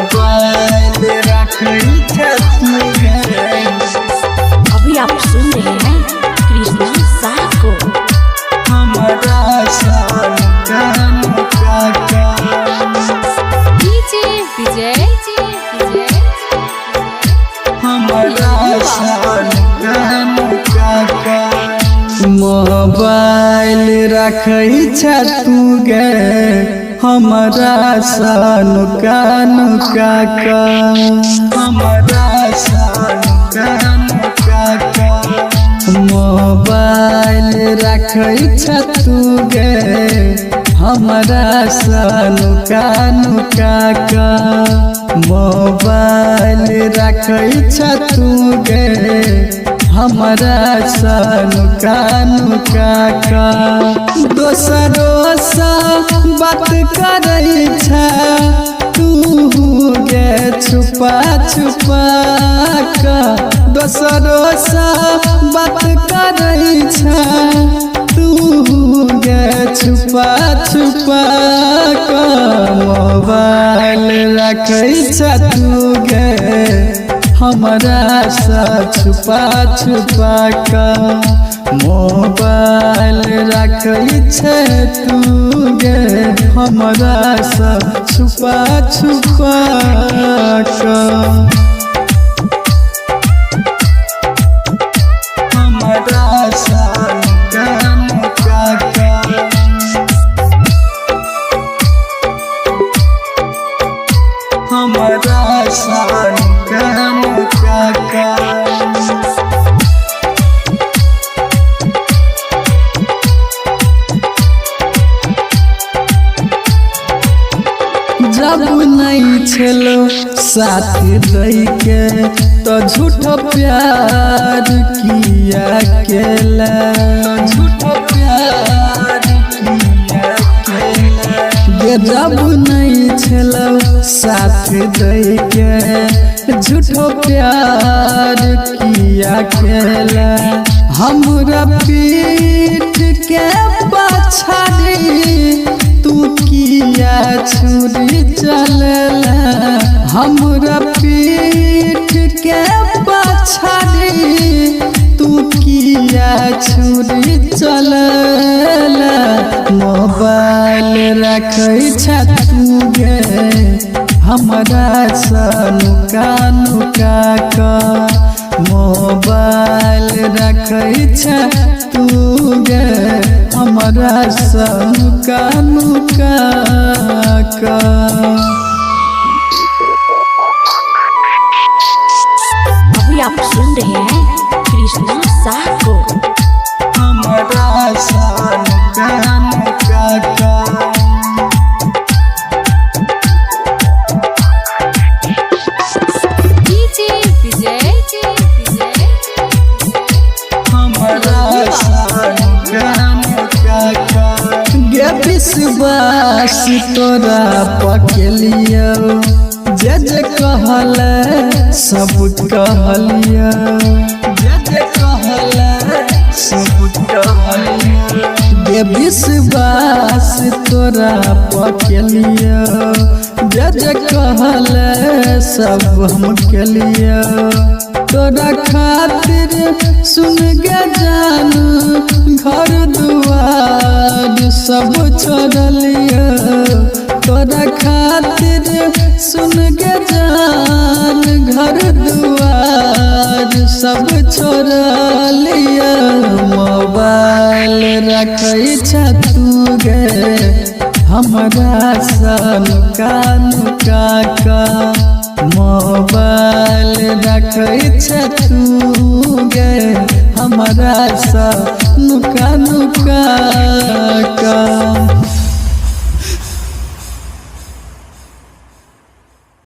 Mobile रखै छै तू गे। अभी आप सुन रहे हैं कृष्णा शाह को। हमरा सँ नुका नुका कऽ। डीजे विजय, विजय, हमरा सँ नुका नुका कऽ। मोबाइल रखै छै तू गे, हमरा सँ नुका नुका कऽ। हमरा सँ नुका नुका कऽ। मोबाइल रखै छै तू गे, हमरा सँ नुका नुका कऽ। मोबाइल रखै छै तू गे, हमरा सँ नुका नुका कऽ। दोसरो सँ बात करै छै तू गे, छुपा छुपा कऽ। दोसरो सँ बात करै छै तू गे, छुपा छुपा कऽ। मोबाइल रखै छै तू गे, हमरा सँ छुपा छुपा कऽ। मोबाइल रखै छै तू गे, हमरा सँ छुपा छुपा कऽ। हमरा सँ नुका नुका कऽ। हमरा सँ नुका नुका कऽ। जब नहीं छलो साथ दै के, तो झूठ प्यार किया केला। झूठ प्यार किया केला गे। जब नहीं छलो साथ दै के, झूठो प्यार किया केला। हमरा पीठ के पछाड़ी तू किया छुरी चलला। हमरा पीठ के पछाड़ी तू किया छुरी चलला। मोबाइल रखै छै तू गे, हमरा सँ नुका नुका कऽ। मोबाइल रखै छै तू गे, हमरा सँ नुका नुका कऽ। अभी आप सुन रहे हैं कृष्णा शाह को। हमरा सँ नुका नुका कऽ। डीजे विजय, विजय, हमरा सँ नुका नुका कऽ। गे विश्वास तोरा पकेलियौ, जे जे कहले सब कहलियौ। जे जे कहले सब कहलियौ। गे विश्वास तोरा पकेलियौ, जे जे कहले सब हम केलियौ। तोरा खातिर सुन गे जान, घर दुआर सब छोड़लियौ। तोरा खातिर सुन गे जान, घर दुआर सब छोड़लियौ। मोबाइल रखै छै तू गे, हमरा सँ नुका नुका कऽ। मोबाइल रखै छै तू गे, हमरा सँ नुका नुका कऽ।